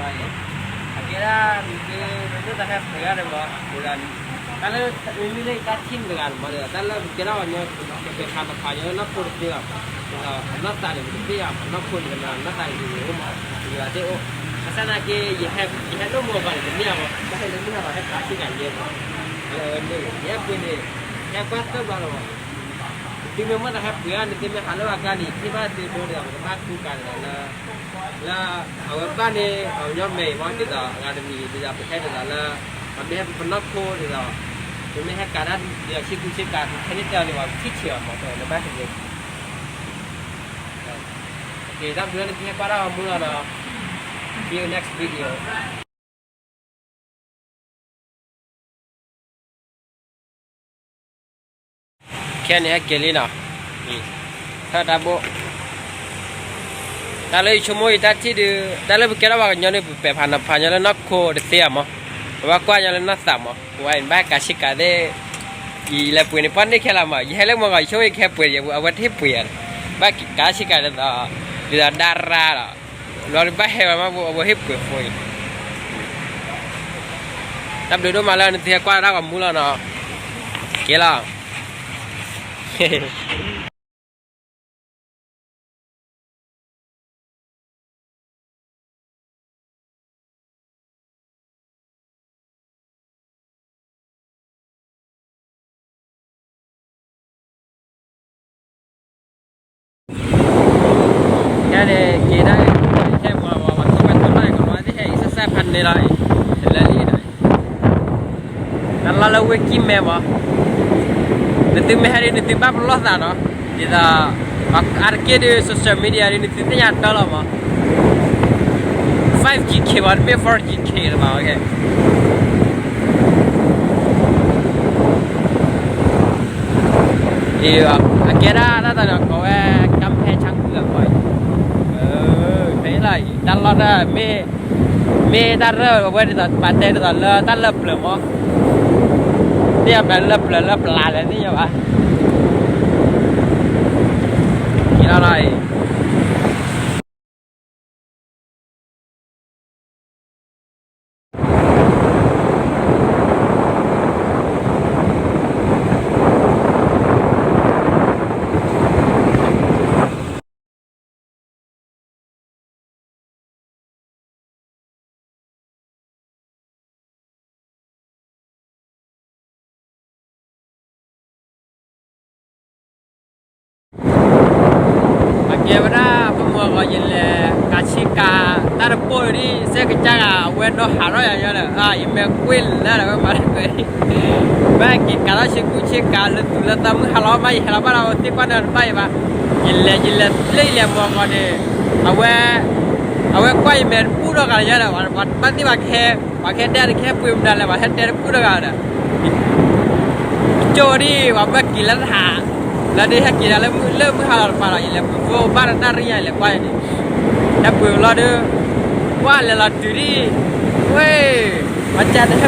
အကဲဒၣ် မ့ၢ်တၢ်ဟဲပှ့ၤအါန့ၣ်မး, တၢ်လၢ မ့မ့ၢ်လၢယတၢ်ထံၣ်တဂၤန့ၣ်မး, တၢ်လၢပကဲထီၣ်ပှၤကညီ ပကပာ်ဖျါပဖးညီလၢနီၢ်ခိတသ့ဘၣ်, ဒ်သိးအနီၢ်သးန့ၣ် ပတသ့ၣ်ညါ, အနီၢ်ခိန့ၣ် အနီၢ်သးန့ၣ် ပအိၣ်မး, ပတသ့ၣ်အိၣ်, ဘၣ်ဆၣ်သနာ်က့ ယဟဲလိၣ်မုာ်အဂီၢ်န့ၣ် တမ့ၢ်အဂီၢ်, တၢ်ဟဲလၢမုၢ်ဟါဂီၤ ဟဲကးဆ့ကၤယဲမး, လၢအဝဲန့ၣ် ယဟဲပှ့ၤန့ၣ် ဟဲကွၢ်သၢဘျီလီၤမး, သုမ့ၢ်မ့ၢ်တၢ်ဟဲပှ့ၤအါန့ၣ် သုမ့ၢ်ဟးလၢအကျါန့ၣ် ယထံၣ်ဘၣ်သုဒိဒီး ပကဘၣ်ကူကၤန့ၣ်လီၤလၢ လၢအဝဲဘၣ်န့ၣ် ပှၤကညီမဲာ်အံၤမး ဒ်သိးအဂၤတမံၤ ဒ်သိးပဟဲဒ်သိးလၢ ပမ့ၢ်ဟဲပနီၢ်ခိဒ်သိး ပမ့ၢ်ဟဲကၤတၢ်ဒ်သိးဆ့ကူဆ့ကၤ ပဟဲန့ၢ်တဲအီၤန့ၣ် ပှၤထံၣ်ဆံးအီၤမး လၢဘၣ်ဟဲက့ၤ တၢ်ဘျုးလၢနကဟဲကွၢ်တၢ်ဂီၤမူလီၤနီၤ, see you next video. ခဲန့ၣ်ဟဲက့ၤလံနီၤ, ထၢၣ်တၢ်ဘိ, တၢ်လၢယဆိကမိၣ်ယတၢ်ထံၣ်ဒုး တၢ်လၢပကဲထီၣ်ပှၤကညီန့ၣ် ပပာ်ဖးနီၤဖးညီလၢနီၢ်ခိတသ့ဧါမး, ပဘၣ်ကွၢ်ညီလၢနီၢ်သးမး, ပဝဲအံၤဘၣ်ကးဆ့ကၤသ့ၣ်, ယလဲၤပှ့ၤန့ၣ် ပှၢ်န့ၢ်ခဲလၢာ်မး, ယဟဲလၢမုၢ်ဂီၤ ယဆိကမိၣ်ယကဟဲပှ့ၤ အဝဲတဟ့ၣ်ပှ့ၤဧါ, ဘၣ်ကးဆ့ကၤဒ်သိး, ဒ်သိးဒၣ်ရၣ်ဒီး, ဘျီဒီးဘၣ်ဟဲဝဲမး အဝဲဟ့ၣ်ပှ့ၤဖိအံၤ, တၢ်ဘျုးဒိၣ်မးလၢနသုဟဲကွၢ်တၢ်ဂီၤမူလီၤနီၤ, က့ၤလီၤ. ခဲန့ၣ် က့ၤဒၣ်အံၤ ခဲမၤဝဲ ပှၤထိၣ်ဝဲထိၣ်လၢကမၤသ့ၣ်ဟဲအံၤ စဲးစဲးဖးန့ၣ်လီၤအံၤ, တလၢလံဒီး တၢ်လီၢ်လၢဝ့ၢ်ကံၢ်မဲမး, နသုမ့ၢ်ဟဲဒ်နသုဘၣ်ပလီၢ်သးနီၤ, ဒ်သိး အါတက့ၢ်ဒုး social media ဒ်နသုသ့ၣ်ညါတၢ်လီၤမး, five G cable မ့ၢ် four G cable လၢၤဘၣ်, အကဲဒၣ်တၢ်တနီၤကိးဝဲ ကၣ်ဖဲဆၣ်ကုၢ်အပှၤအံၤ, ဖဲလီၤအံၤ တၢ်လီၢ်တၢ်မ့ၢ် မ့ၢ်တၢ်ရၢၢ်အဝဲဒ်သိး ပာ်တဲဒ်သိးလၢတၢ်လၢပျၢၤမး, သ့ၣ်ညါဘၣ်လၢပျၢၤလၢပျၢၤလဲၣ်သ့ၣ်ညါဘၣ်, က့ၤလီၤလီၤအံၤ အကဲဝဲဒၣ် ပမုၢ်အဂီၢ် ယလဲၤကးဆ့ကၤ တၢ်တပိၢ်ဒ် စဲးကစၢ်ဂၤ အဝဲဒီးဟးထီၣ်ယၤယီဒီး ယမဲာ်ကွ့လၢဒီးဝဲမၤတၢ်ကွဲးဒ် ဘၣ်က့ၤကးထီၣ်ဆ့ကူဆ့ကၤလၢသူၣ်လၢသးမုၢ်ဟါလီၤမး ယဟဲလီၤဘၣ်ဒီးသ့ၣ်ကွၢ်နၢၤတဘၣ်အံၤဘၣ်, ယလဲၤ ယလဲၤလၢယလဲၤမုၢ်အဂီၢ်န့ၣ် အဝဲ အဝဲကွၢ်ယမဲာ်တပူၤဒီးဂၤလၢယၤဒီး ပှၤဘၣ်သ့ၣ်ပှၤကဟဲ ပှၤကဟဲတဲတကဟဲပှ့ၤမနုၤလဲၣ် ပှၤဟဲတဲတပူၤဒီးဂၤဒီး ကၠိဒ် ပှၤဘၣ်က့ၤလၢတဟး လၢဒ်ဟဲက့ၤဒၣ်လၢမုၢ် လၢမုၢ်ဟါလီၤတပၤဒီး ယလဲၤပှ့ၤဖိဘၣ်ဒီးတၢ်ရံၣ်ယၤ ယလဲၤကွၢ်န့ၣ် ဟဲပှ့ၤလီၤဒီး ကွၢ်လဲၤလီၤတုၤဒ် ဝဲ ပှၤကတဟဲ